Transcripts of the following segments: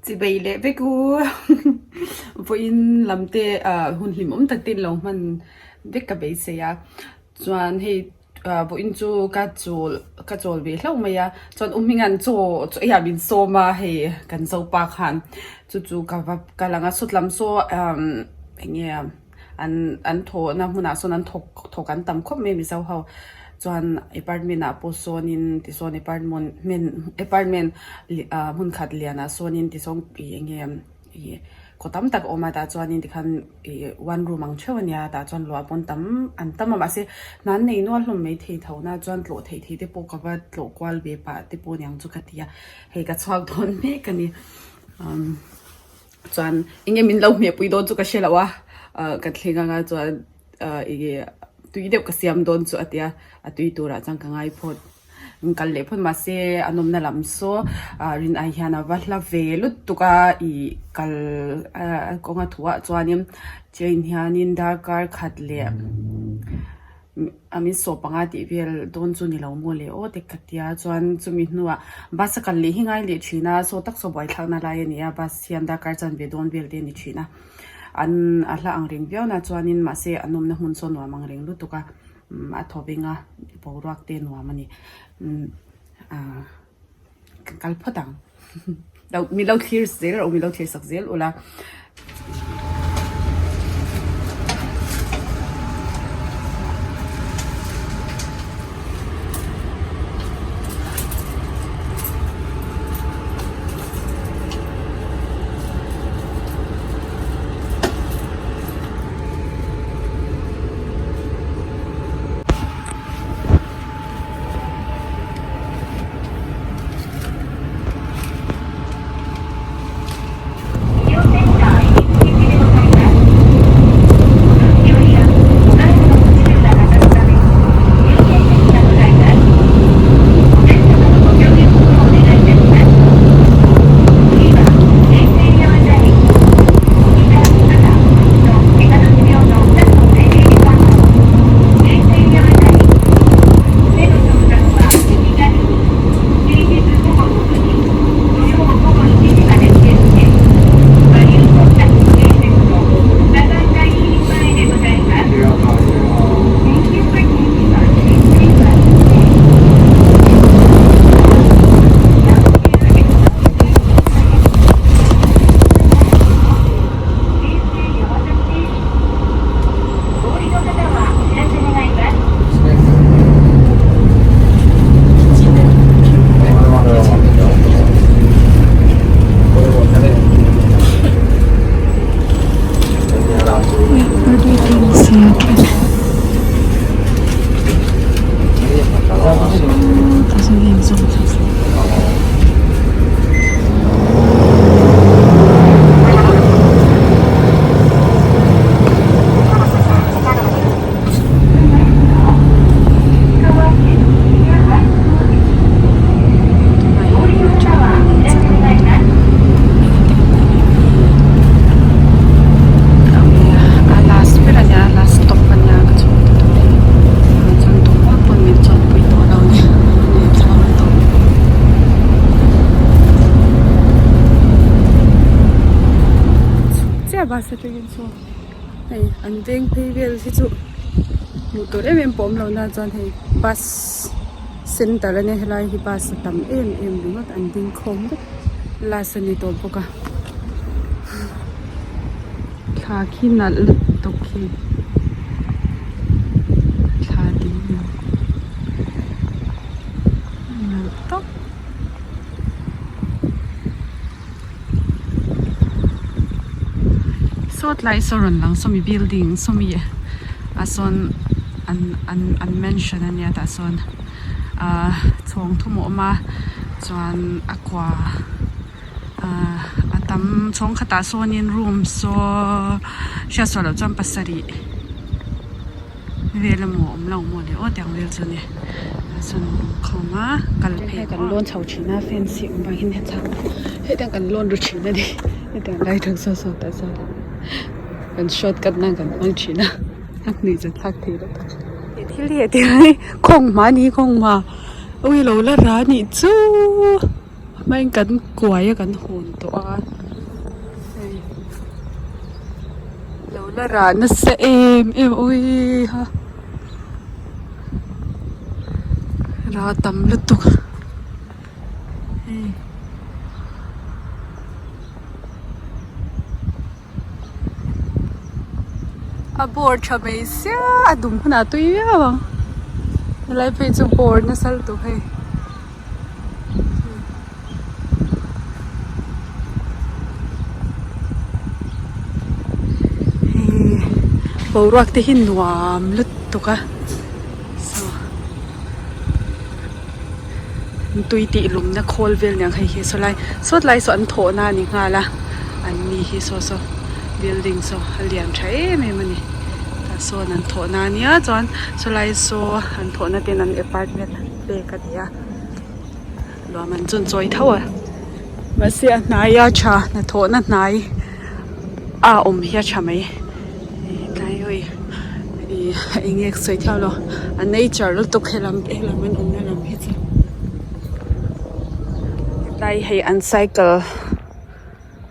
Chibei leh vek u vawiin lam te ah hun hlimawm tak te in lo hman vek ka beisei a chuan hei ah vawiin chu ka chawl ka chawl ve hlauh mai a chuan u hminga'n chaw chaw ei ah min sawm a hei kan zopa khan chu chu ka va kal ang a sawtlam saw ah eng nge an an thawhna hmunah sawn an thawk thawk an tam khawp mai a mizo ho chuan apartment ah pawh sawnin tisawn apartment apartment ah hmun khat lianah sawnin tisawn ih eng nge ih khaw tam tak a awm a tah chuanin tikhan ih one room ang theuh a nia tah chuan luah pawn tam an tam a mahse hna an nei nual hlawm mai thei tho na chuan tlawh theih theih te pawh ka va tlawh kual ve pah te pawh aniang chu ka ti a hei ka chhuak dawn mek a ni umm. Chuan eng nge min lo hmehpui dawn chu ka hre lo a, ah ka thleng anga chuan ah eng nge tui deuh ka siam dawn chu a tia, a tui turah chuan ka ngai phawt. An kal leh phawt mahse a nawmna lam saw ah rin ai hian a va hla ve lutuk a ih kal ah kawnga thuah chuanin train hianin darkar khat leh A min sawh panga tih vel dawn chu ni lo maw le aw te ka tia chuan chumi hnuah bus a kal leh hi ngai leh thin a saw tak saw buaithlakna lai a ni a bus hian darkar chan ve dawn vel te a ni thin a an a hla ang reng viau na chuanin mahse an awmna hmun saw nuam ang reng lutuk a a thaw veng a boruak te nuam a ni ah. Kan kal phawt ang. Lo min lo thlir zel rawh u, min lo thlir sak zel ula. A last ber a nia last stop a nia ka chhung ta tur hi chuan tumah pawn min chuanpui tawh lo a ni min chhang tawh. Chiah bus atangin sawn hei an veng phei vel hi chu hmuh tur em em pawh awm lo na chuan hei bus center a nia helai hi bus a tam em em ringawt an ding khawm vek last a ni tawh bawk a thla khi nalh lutuk khi thla ding nalh tawp. Saw tlai saw rawn lang sawmi building sawmi ah sawn an an an mansion a nia tah sawn ahh chhawng thum a awm a chuan a kua ahh a tam chhawng khatah sawnin room saw hriat suah loh chuan pasarih vel emaw awm lo maw le aw tiang vel chu a ni sawn khawm a kal phei kan lawn chho thin a fence hi awm vang hian hetiang hetiang kan lawn ru thin a ni hetiang lai thang saw saw tah sawn kan short cut nan kan hmang thin a a hnuai chu thlak thei lo tak he thil hi hetiang hi khawng hma a ni khawng hma awilo la ra a nih chu. hmain kan kuai a kan hawn tawh a hei lo la rah nasa em em awii ha rah tam lutuk hei. A bawr tha mai sia a dum hunah a tui viau ang helai phei chu bawr nasa lutuk hei hei boruak te hi nuam lutuk a saw. Tui tih lumna khawl vel niang hei hi sawlai sawtlai saw an thawhna a ni nghal a an ni hi saw saw building saw a lian tha em em a ni tah sawn an thawhna a nia chuan sawlai saw an thawhna ten an apartment pek a ni a nuam an chun chawi tho a mahse a hnai a tha hnathawhna hnai a awm hi a tha mai tlai hawi ih eng nge ka sawi thiam lo a nature lutuk helam helam an awmna lam hi chu hetlai hei an cycle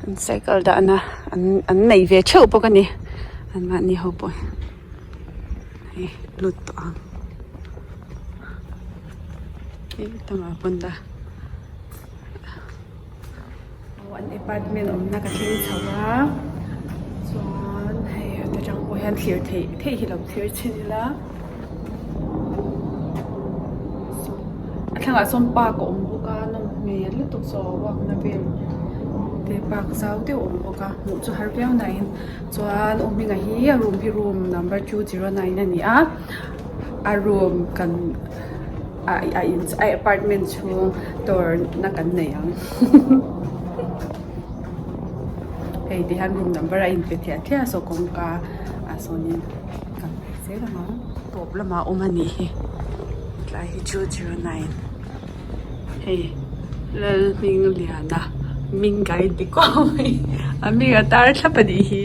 an cycle dahna an an nei ve theuh bawk a ni anmahni ho pawh hi hei lut tawh ang hei tlangah pawn dah. Aw an apartment awmna ka thleng chho a chuan hei heta tang pawh hian thlir theih theih hi lo thlir chhin ila a thlangah sawn park a awm bawk a nawm hmel lutuk saw walk na vel te park zau deuh a awm bawk a hmuh chu har viau na in chuan u hminga hi a room hi room number 209 a ni a a room kan. A in a apartment chhung dawr na kan nei ang hei ti hian room number a inpe thliah thliah a saw kawngka ah sawnin kan phei zel ang a tawp lamah a awm a nih hi tlai hi 209 hei Lalhmingliana hming ka inti kuau mai a hming a tar thlap a nih hi.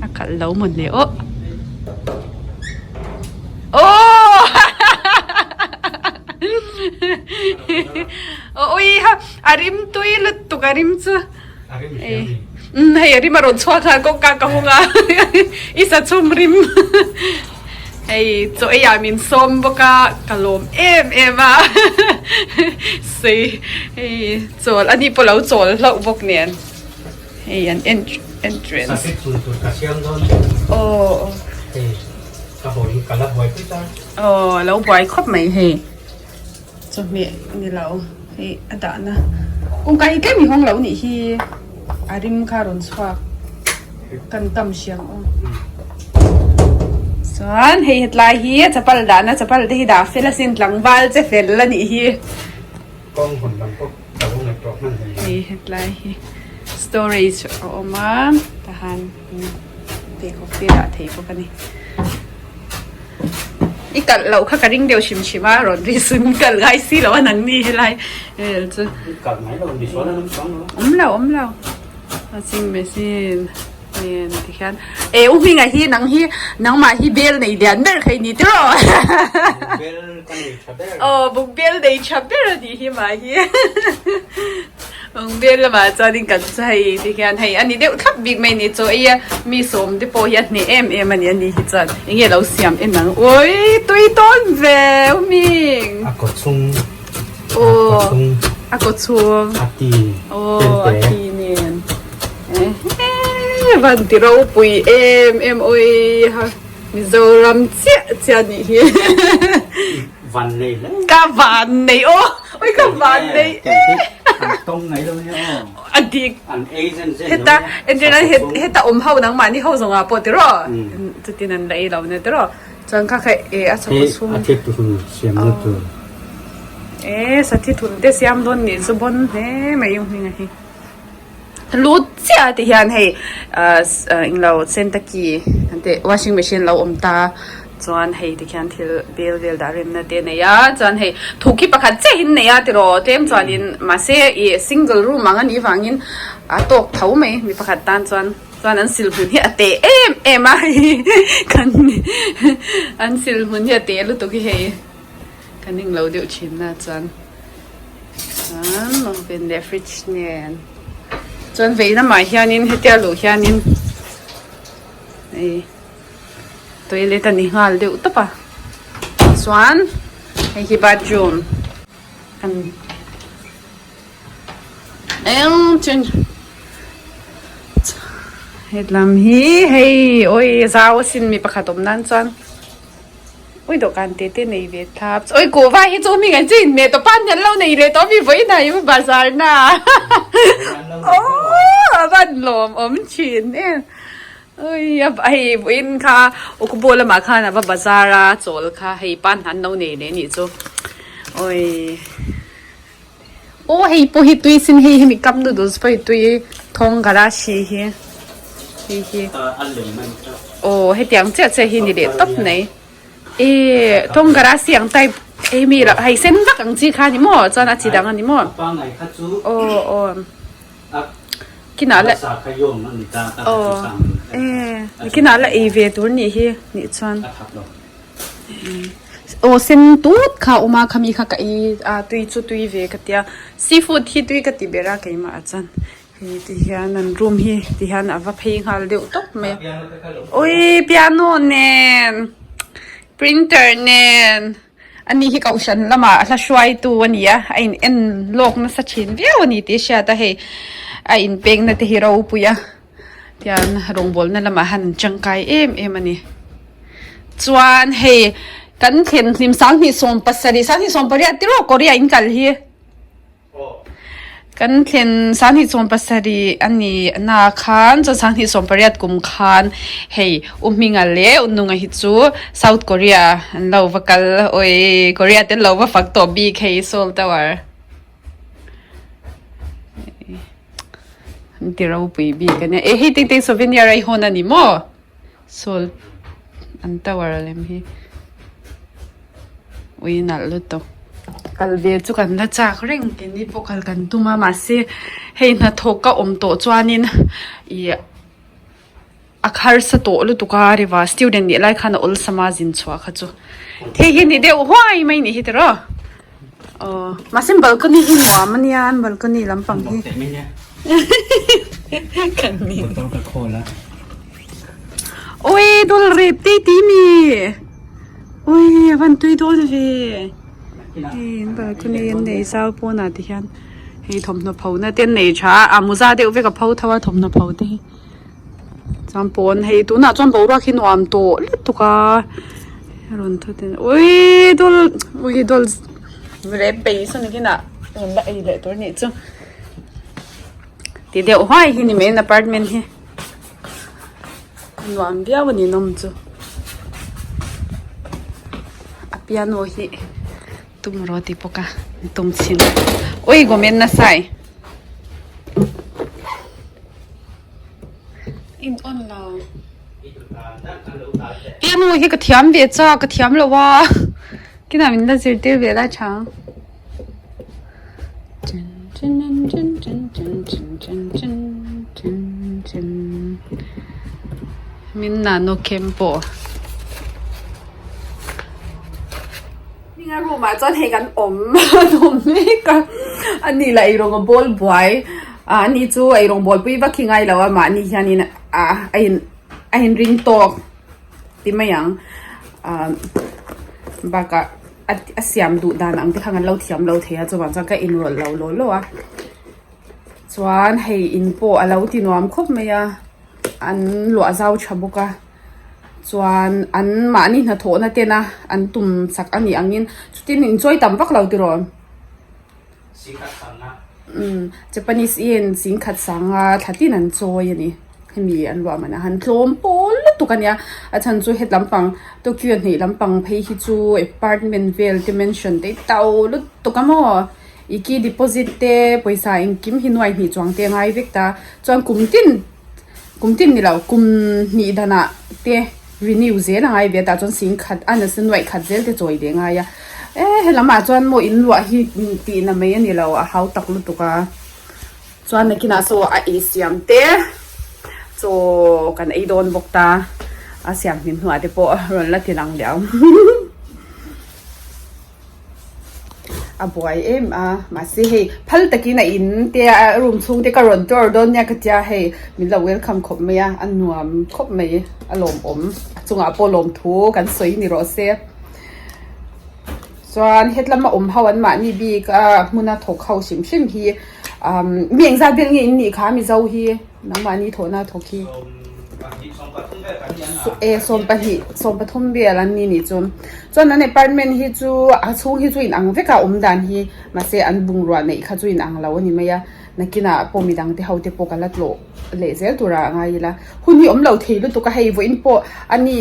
A kalh lo mawn le aw aw ui ha a rim tui lutuk a rim chu hei a rim a rawn chhuak nghal kawngka ka hung a i sa chhum rim. Hei chaw ei ah min sawm bawk a ka lawm em em a sei hei chawl ani pawh lo chawl hlauh bawk nen hei an entrance Sakhi thun tur ka siam dawn aw hei ka haw in ka la buai pui ta aw lo buai khawp mai hei chawhmeh ni lo hei a dahna kawngka hi tlem i hawng lo nih hi a rim kha a rawn chhuak. Kan tam hriam aw. Chuan hei hetlai hi chapal dahna chapal te hi dah fel asin tlangval che fel a nih hi. Kawng hawn lam pawh ka lo ngaihtuah hman hle mai. Hei hetlai hi storage a awm a tahan pheikhawk te dah thei bawk a ni. I kalh loh kha ka ring deuh hrim hrim a rawn ri sun kalh ngai si lo a nangni helai vel chu. Kalh mai lo misual an awm chuang lo. Awm lo awm lo. Washing machine nen ti hian eh u hminga hi nang hi nangmah hi bel nei lian ber kha i ni tiraw Bel ka nei tha ber. Aw buk bel nei tha ber a nih hi mah hi buk bel lamah chuanin kan chu hei ti hian hei a ni deuh thlap bik mai ni chaw ei a mi sawm te pawh hi a hneh em em a ni a ni hi chuan eng nge lo siam en ang ui tui tawn ve u hming. A kaw chhung. Aw a kaw chhung a ti aw a ti nen eh van ti ropui em em oi ha Mizoram chiah chiah nih hi van nei hle ka van nei aw oi ka van nei em an tawng ngai lo nia aw a dik an ei zen zen heta entirna heta awm ho nangmahni ho zawngah pawh tiraw chutin an la ei lo nia tiraw. Chuan kha kha e a chhawk chhung. A thil thun siamna tur. E sathi thun te siam dawn nih chu bawn hle mai u hminga hi. Lut chiah ti hian hei englo sentaki an tih washing machine lo awm ta chuan hei ti khian thil bel vel dah remna te a nei a chuan hei thuk hi pakhat chiah in nei a tiraw tlem chuanin mahse ih single room ang a nih vangin a tawk tho mai mi pakhat tan chuan. Chuan an sil hmun hi a teh em em a kan an sil hmun hi a teh lutuk hi hei kan ning lo deuh thin na chuan chuan oven leh fridge nen chuan vei lamah hianin hetia luh hianin hei toilet a ni nghal deuh tawp a chuan hei hi bathroom an. Eng chen hetlam hi hei awi zau asin mi pakhat awm nan chuan ui dawhkan te te nei ve thlap awi kuhva hi chu hming an chin meh tawp a an lo nei leh tawh a mi vawiin ah i bazar na aww a van lawm awm thin em ui a hei vawiin kha ukbo lamah khan a va bazar a chawl kha hei pan an lo nei leh anih chu awi. Aw hei pawh hi tui sin hei hemi cup noodles pawh hi tui thawng garashi hi hei hi aw hetiang chiah chiah hi ni leh tawp mai eh thawng garashi ang type hei mi loh hei sen vak ang chi kha ni maw chuan a chi dang a ni maw aw aw kinah la aw eh kinah la ei ve tur nih hi nih chuan. Aw sen tut kha a awm a khami kha ka ei a tui chu tui ve ka tia seafood hi tui ka ti ber a keimah ah chuan hei ti hian an room hi ti hian a va phei nghal deuh tawp mai a awii piano nen printer nen ani hi kohhran lamah hla hruaitu a ni a a in en lawk nasa thin viau a ni tih a hriat a hei a inpekna te hi ropui a. Tian rawngbawlna lamah han tangkai em em a ni. Chuan hei kan thlen hlim 2017 2018 tiraw Korea in kal hi kan thlen 2017 a ni na khan chuan 2018 kum khan hei U Hminga leh U Nunga hi chu South Korea an lo va kal awi Korea te an lo va fak tawh bik hei Seoul Tower. An ti ropui bik a nia eh hei teng teng souvenir a i hawn a ni maw sawl an tower a lem hi ui nalh lutuk kal ve chu kan la chak reng keini pawh kal kan tum a mahse hei hnathawk ka awm tawh chuanin ih a harsa tawh lutuk a riva student nih lai khan a awlsam a zin chhuah kha chu thei hi ni deuh huai mai nih hi tiraw aw mahse balcony hi nuam a nia an balcony lampang hi kan ni ui dul rep te ti mi ui a van tui dawn ve hei an balcony an nei zau pawnah te hian hei thawmhnaw pho na te an nei tha a a muza deuh vek a pho tho a thawmhnaw pho te hi. Chuan pawn hei tunah chuan boruak hi nuam tawh lutuk a rawn thut in ui dul ui dul rep bei sawn kinah rawn la ei leh tur nih chu ti deuh huai hi ni mai an apartment hi nuam viau a ni nawm chu a piano hi tum rawh ti bawk a tum chhin ui gomen nasa e. In on lo. Piano hi ka thiam ve cha ka thiam lo a kinah min la zirtir ve lai tha min nano khem pawh. Hminga room ah chuan hei kan awm an awm mek a ani lah eirawng a bawl buai ah ani chu eirawng bawl pui vak hi ngai lo a mahni hianin ah a in a inring tawk ti mai ang ah bakah a a siam duh dan ang te khan an lo thiam lo thei a chuvang chuan ka inrawlh lo law law a chuan hei in pawh a lo ti nuam khawp mai a an luah zau tha bawk a. Chuan an mahni hnathawhna tena an tum chak a nih angin chutin inchawi tam vak lo tiraw? Umm Japanese yen zingkhat sanga thla tin an chawi a ni. Hemi an ruah man a han tlawm pawl lutuk a nia. A chhan chu het lampang Tokyo hnih lampang phei hi chu apartment vel te mansion te hi to lutuk a maw? I key deposit te pawisa engkim hi nuai hnih chuang te a ngai vek ta. Chuan kum tin. Kum tin ni lo, kum hnih danah te renew zel a ngai ve a, tah chuan sing khat a nasa nuaih khat zel te chawi leh ngai a. E helamah chuan maw in luah hi tihna mai a ni lo, a hau tak lutuk a. Chuan nakinah saw a ei siam te, Chaw kan ei dawn bawk ta a siam hlim hnuah te pawh rawn la ti lang leh ang. A buai em a mahse hei phal takin a in te a room chhung te ka rawn tour dawn nia ka tia hei min lo welcome khawp mai a a nuam khawp mai a lawmawm a chungah pawh lawmthu kan sawi ni rawh se. Chuan hetlama awm ho an mahni bik a hmuna thawk ho hrim hrim hi umm mi engzat vel nge in nih kha Mizo hi nangmahni thawhna thawk hi e 12 13 vel an ni nih chu chuan an apartment hi chu a chhung hi chu in ang vek a awm dan hi mahse an bungrua neih kha chu in ang lo a ni mai a nakinah pawh midang te ho te pawh ka la tlawh leh zel tura a ngai ila hun hi awm lo thei lutuk a hei vawiin pawh a ni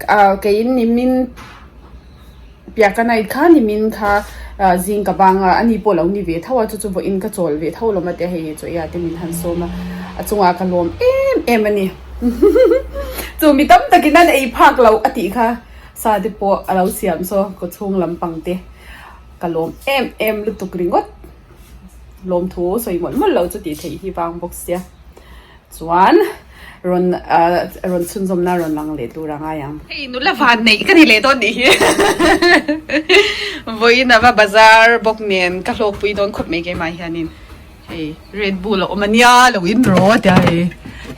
ah keiin nimin. Piah ka night kha ni min kha zing ka bang a, ani pawh lo ni ve tho a, chu chu vawiin ka chawl ve tho lawm a tia hei chaw ia te min han sawm a, a chungah ka lawm em em a ni. Chu mi tam takin an ei phak loh a tih kha sa te pawh a lo siam saw kaw chhung lampang te ka lawm em em lutuk ringawt. Lawmthu sawi mawlh mawlh loh chu tih theih hi vang bawk sia. Chuan rawn rawn chhunzawmna rawn lang leh tur a ngai ang. Hei nula van neih ka ni leh dawn nih hi. Vawiin a va bazar bawk nen ka hlawkpui dawn khawp mai keimah hianin hei Red Bull a awm a nia lo in rawh a tia hei.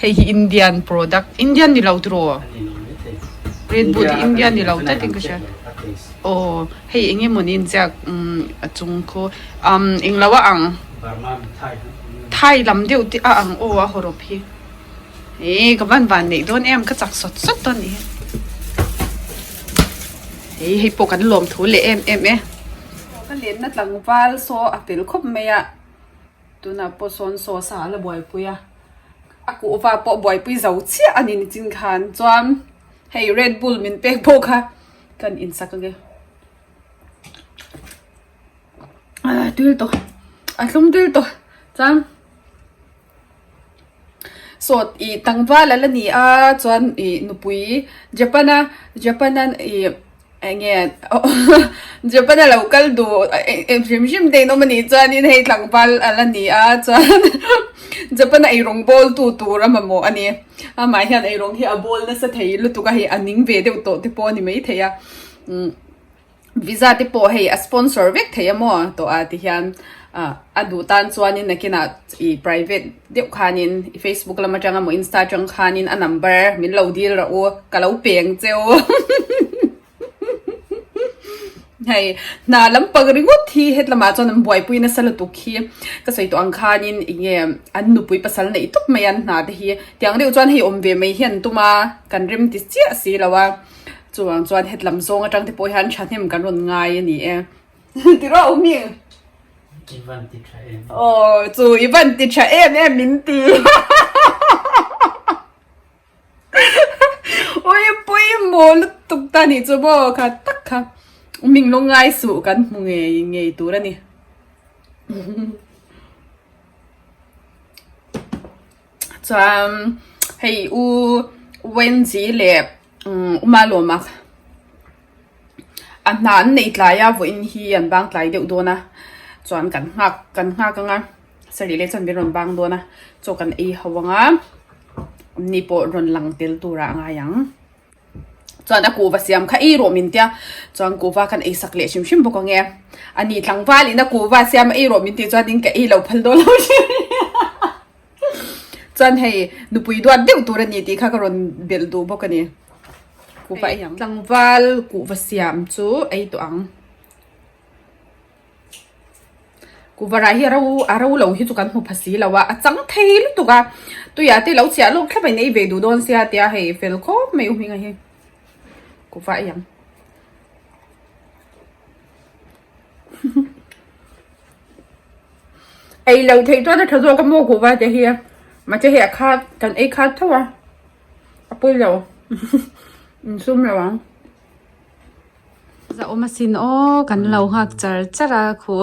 Hei hi Indian product Indian ni lo tiraw? Red Bull hi Indian ni lo tlat in ka hria. Aw hei eng emaw ni inziak a chung khu umm englo a ang. Thai lam deuh te a ang aw a hawrawp hi eh ka van van neih dawn em ka chak sawt sawt dawn nih hi hei hei pawh kan lawm thu leh em em e ka lenna tlangval saw a fel khawp mai a tunah pawh sawn saw sa a la buaipui a a kuhva pawh buaipui zo chiah a ni nichin khan chuan hei red bull min pek pawh kha kan insak ange. Tui tawh a thlum tui tawh chuan sawt ih tlangval a la ni a chuan ih nupui Japan a Japan a ih eng nge Japan a lo kal duh hrim hrim te in awm a nih chuanin hei tlangval a la ni a chuan Japan a eirawng bawl tu tur a mamawh a ni amah hian eirawng hi a bawl nasa thei lutuk a hei a ning ve deuh tawh te pawh a ni maithei a umm. Visa te pawh hei a sponsor vek thei a maw tawh a ti hian ah a duh tan chuanin nakinah ih private deuh khanin i facebook lam atang emaw insta atang khanin a number min lo dil rawh u ka lo peng che u hei hna lampang ringawt hi hetlamah chuan an buaipui nasa lutuk hi ka sawi tawh ang khanin eng nge an nupui pasal neih tawp mai an hna te hi tiang deuh chuan hei awm ve mai hi an tum a kan rem ti chiah si lo a. Chuvang chuan hetlam zawng atang te pawh hian thahnem kan rawn ngai a ni e. Ti rawh u hming. I van ti tha em. Aw chu i van ti tha em em min ti. Ui pawimawh lutuk ta nih chu maw kha tak kha. U hming lawng ngai suh kan hmu ngei ngei tur a ni. Chuan hei u Wendy leh Uma lawma a hna an nei tlai a vawiin hi an bang tlai deuh dawn a chuan kan nghak kan nghak ang a sarih leh chuan min rawn bang dawn a chaw kan ei ho ang a ni pawh rawn lang tel turah a ngai ang chuan a kuhva siam kha ei rawh min tia chuan kuhva khan ei sak leh hrim hrim bawk ang e ani tlangval in a kuhva siam a ei rawh min tih chuan in ka ei lo phal dawn lo Chuan hei nupui duat deuh tur a ni tih kha ka rawn belh duh bawk a ni. Kuhva ei ang. Tlangval kuhva siam chu ei tawh ang. Kuhva rah hi a ro a ro lo hi chu kan hmu pha si lo a, a chang thei lutuk a. Tuiah te lo chhiah lawk thlap a in ei ve duh dawn sia tia hei fel khawp mai u hminga hi. Kuhva ei ang. Ei lo theih chuan a tha zawk a maw kuhva te hi mahse hei a khat kan ei khat tho a a pawi lo insum lo ang. Zahawm asin aw kan lo nghak char char a khu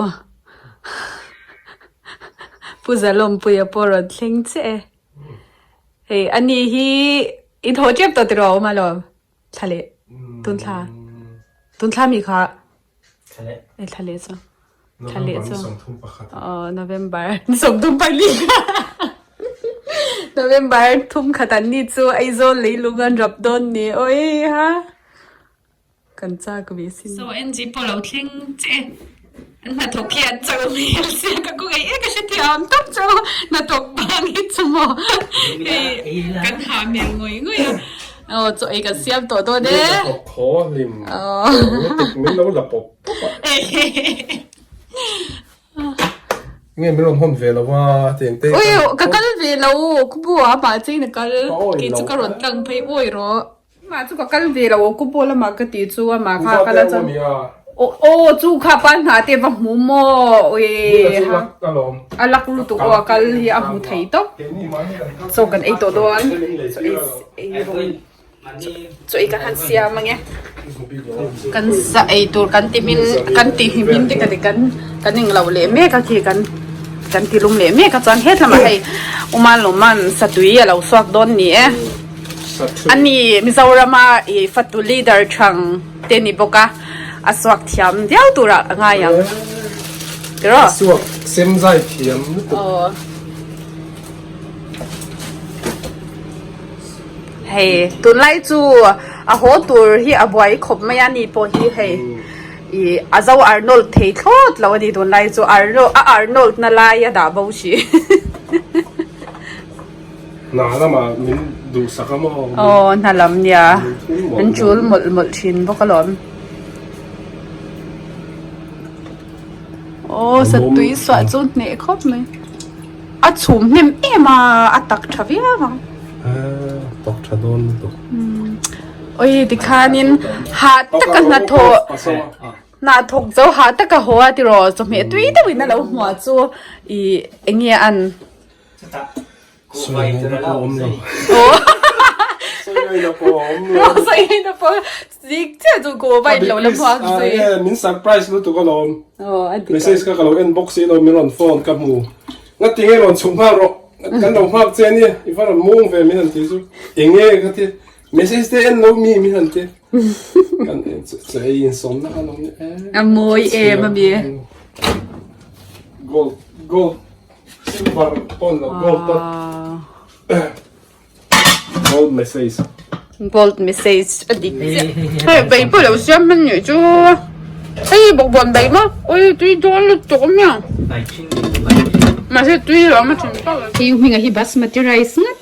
Pu Zalawmpuia pawh rawn thleng chiah e hei ani hi i thaw tep tawh tiraw awm alawm. Thla leh tun thla tun thla mi kha Thla leh e thla leh chu thla leh November chu ni 31 aw November ni 34. November thum khat an ni chu Aizawl leilung an rap dawn ni oi ha kan chak ve sin. So NG pawh lo thleng che an hnathawk hi an chauh hmel sia ka ku ngei e ka hrethiam tawp chu hnathawk bang hi chu maw hei kan hah hmel ngawih ngawih a aw chaw ei kan siam tawh dawn e. Hnathawk thaw hlim lutuk min lo la pawp pawp a. Nge min rawn hawn ve lo a tiang te Ui ka kal ve lo ku bu a mah chein a kal kei chu ka rawn tlang phei awi rawh. Mah chu ka kal ve lo ku bu lamah ka tih chu amah kha a kal a chuan aw chu kha pa hna te va hmu maw ui a lak lutuk aw a kal hi a hmu thei tawp chaw kan ei tawh dawn chaw ei ei rawh. Chaw ei kan han siam ange. Kan sa ei tur kan ti hmin kan ti hmin te ka ti kan kan eng lo leh mek a khi kan kan ti lum leh mek a chuan het lamah hei Uman Lawman satui a lo suak dawn ni e. Ani Mizorama ih fatu leader thang te ni bawk a a suak thiam viau turah a ngai ang. Tiraw? A suak sem zai thiam lutuk. Aw. Hei tunlai chu a haw tur hi a buai khawp mai a ni pawh hi hei ih a zo Arnold thei thlawt lo a ni tunlai chu Arnold a Arnold na lai a dah bo si. Hna lamah min duhsak a maw? Aw hna lam nia min tul mawlh mawlh thin bawk alawm. Aw satui suah chu hneh khawp mai. A chhum hnem em a, a tak tha viau ang. A tak tha dawn lutuk. Oi tikhanin hah taka hnathawh hnathawk zo hah taka haw a tiraw chawhmeh tui deuhin a lo hmuah chu ih eng nge an. Sawi ngaihna pawh a awm lo. Sawi ngaihna pawh a awm lo. Sawi ngaihna pawh zik chiah chu ko va in lo la hmuak zui. Min surprise lutuk alawm. Aw a dik. Message kha ka lo en bawk si lo min rawn phone ka hmu. Ngati nge rawn chhuk nghal rawh. Kan lo nghak che ania i va rawn mung ve min han ti chu. Eng nge ka ti. Message te en lo mi min han ti. Kan che ei insawmna kha lo ni e. A mawi em a mi. Gold gold silver pawn lo gold ta. Gold message. Gold message a dik chiah. Hei bai pawh lo siam hman nih chu. Hei bawkbawn bai maw? Ui tui dawn lutuk a nia. Mahse tui lo a thin tawk. Hei hmingah hi basmati rice ngat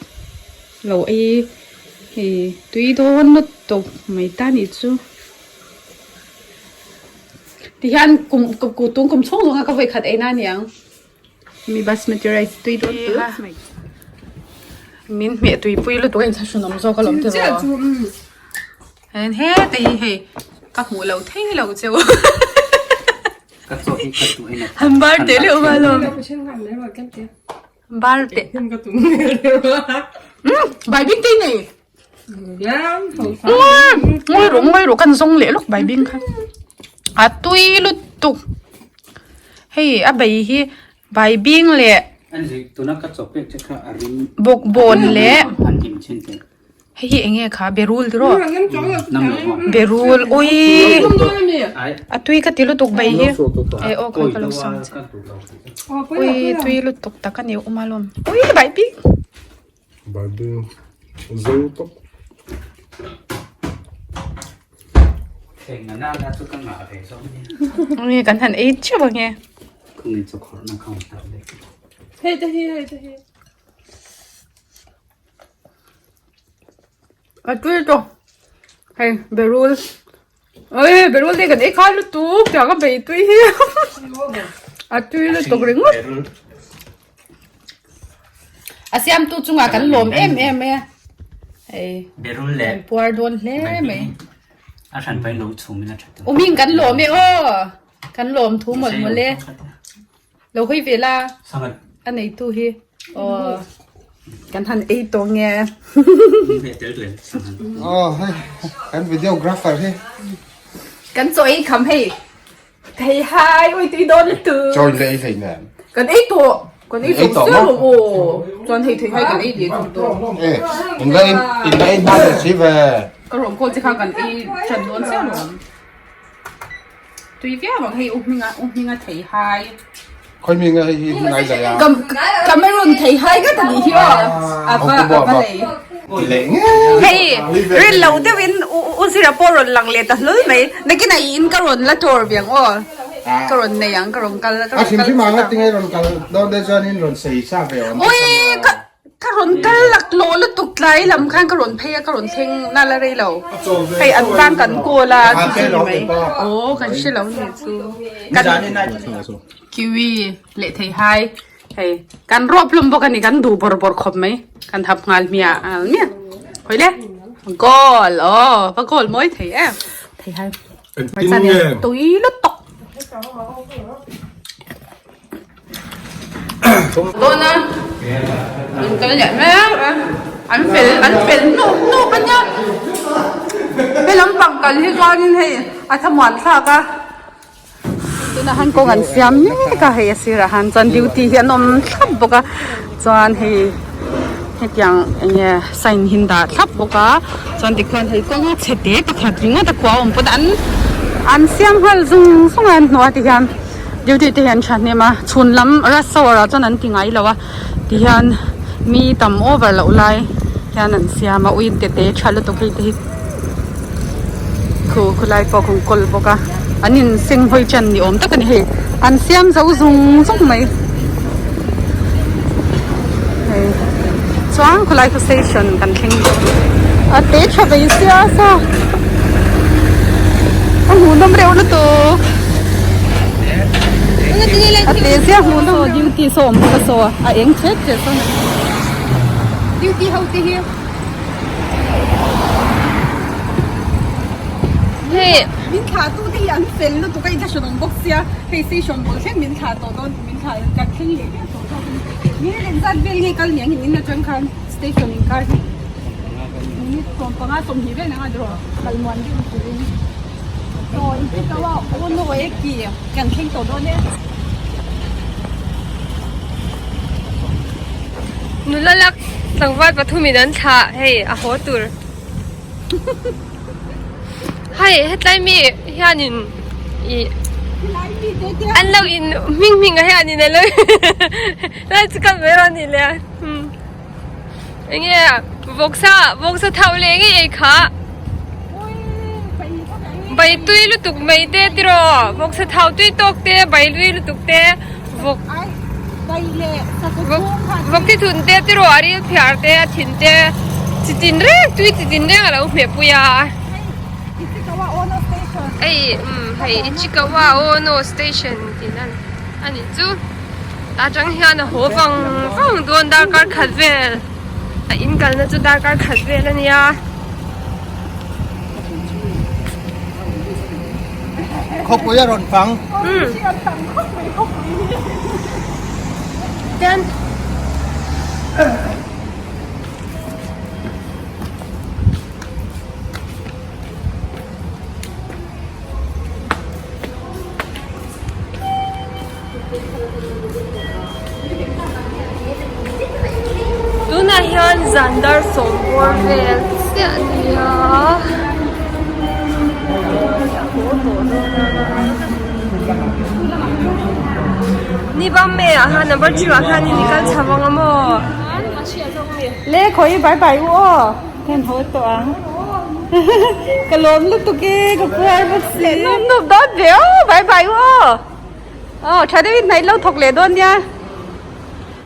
lo ei hei tui dawn lutuk mai ta nih chu. Tihian kum tum kum chhung zawng a ka vawi khat ei na aniang. Mi basmati rice tui dawn tut mai. Min hmeh tuipui lutuk a inthlahrun awm zawk alawm tiraw. Hen heta hi hei ka hmuh lo thei lo cheu. Han bar teh leuh va alawm. Bar teh. Bai bing te nei. Ngawi rawh ngawi rawh kan zawng leh lawk bai bing kha. A tui lutuk. Hei a bei hi bai bing leh bawkbawn leh hei hi eng nge kha berul tiraw berul awii a tui ka ti lutuk bai hi eh aw kha ka lo sawn che awii tui lutuk tak a ni awm alawm awii bai bing. Bai bing zo tawp. Nge kan han ei theuh ang e. A tui tawh hei berul oi berul te kan ei khai lutuk tiang a bei tui hi a tui lutuk ringawt. A siamtu chungah kan lawm em em e. Hei kan puar dawn hle mai. Uming kan lawm e aw. Kan lawm thu mawlh mawlh e. Lo hawi ve la a neitu hi aw kan han ei tawh nge. Aw hei kan videographer hi. Kan chaw ei kham hei. Thei hai ui tui dawn lutuk. Chaw in la ei hlei nen. Kan ei tawh. Kan ei tawh sia lo aw. Chuan hei thei hai kan ei leh tawh tawh. E in la in la ei hma leh si ve. Ka rawn call che kha kan ei that dawn sia lo. Tui viau ang hei u hminga u hminga thei hai. Khawi mi nge hei hi hnai zai a. Cameroon thei hai ngat a nih hi aw. A va a va lei. Hei rin lo deuhin u zira pawh rawn lang leh ta hlul mai. Nakinah i in ka rawn la tor ve ang aw. Ka rawn nei ang ka rawn kal ka rawn kal. A hrim hrim ang a tinge rawn kal dawn te chuanin rawn sei sa ve awm. Ui ka Ka rawn kal laklawh lutuk tlai lam khan ka rawn phei a ka rawn thleng na la rei lo hei an vang kan call a chu chu ni mai aw kan hre lo ni chu kan kiwi leh thei hai hei kan rawp hlawm bawk a ni kan duh bawrh bawrh khawp mai kan hap nghal hmiah nghal miah hawi le goal aw va goal mawi thei em thei hai tui lutuk. Dawn a an kal leh mek a an fel an fel hnup hnup a nia he lampang kal hi chuanin hei a thlamuan thlak a tunah han kawng an siam mek a hei a sirah han chuan duty hi an awm thlap bawk a chuan hei hetiang eng nge sign hi an dah thlap bawk a chuan tikhian hei kawng a chhe te pakhat ringawt a khua a awm pawn an an siam nghal zung zung a an hnuah te hian. Duty te hi an thahnem a chhun lam rush hour ah chuan an ti ngai lo a tihian mi tam over loh lai hian an siam a ui te te tha lutuk hei te hi khu khulai pawh khu kawl bawk a an in seng hawi chan ni awm tak a ni hei an siam zo zung zung mai hei chuan khulai khu station kan thleng a te tha vei sia saw a hmuhnawm reuh lutuk a te zia hmuhnawm duty saw awm bawk a saw a eng thet thet sawn duty ho te hi Hei min thlah tu te hi an fel lutuk a inthla hran awm bawk sia hei station bul thleng min thlah tawh dawn min thlah kan thleng leh viau tawh zawk a ni ni engzat vel nge kal niang in atang khan station inkar hi minute 15 20 vel anga draw kal muan deuh turin aw Ichikawa Ono eki kan thleng tawh dawn e. Nula lak tlangval pathumin an thlah hei a haw tur. Hei hetlai mi hianin ih an lo in hming hming ah hianin a lo lai chu kal mai rawh a nih le enge vawksa vawksa thau leh ngei ei kha bai tui lutuk mai te tiraw vawksa thau tui tawk te bai lui lutuk te vawk vawk thi thun te tiraw a ril phiar te a thin te chi tin reng tui chi tin reng a lo hmeh pui a hei umm hei Ichikawa Ono station tih na a nih chu tah tang hian a haw vang vang dawn darkar khat vel a in kalna chu darkar khat vel a nia. Khawpui a rawn fang. Ten. Tunah hian zan dar sawm bawr vel chiah a ni a ni bang me ah khan number 3 ah khan in i kal chho ang a maw Le khawi bye bye u aw kan haw tawh ang ka lawm lutuk e ka puar bawk si nup nup dawn ve aw bye bye u aw aw tha deuhin hnaih lo thawk leh dawn nia.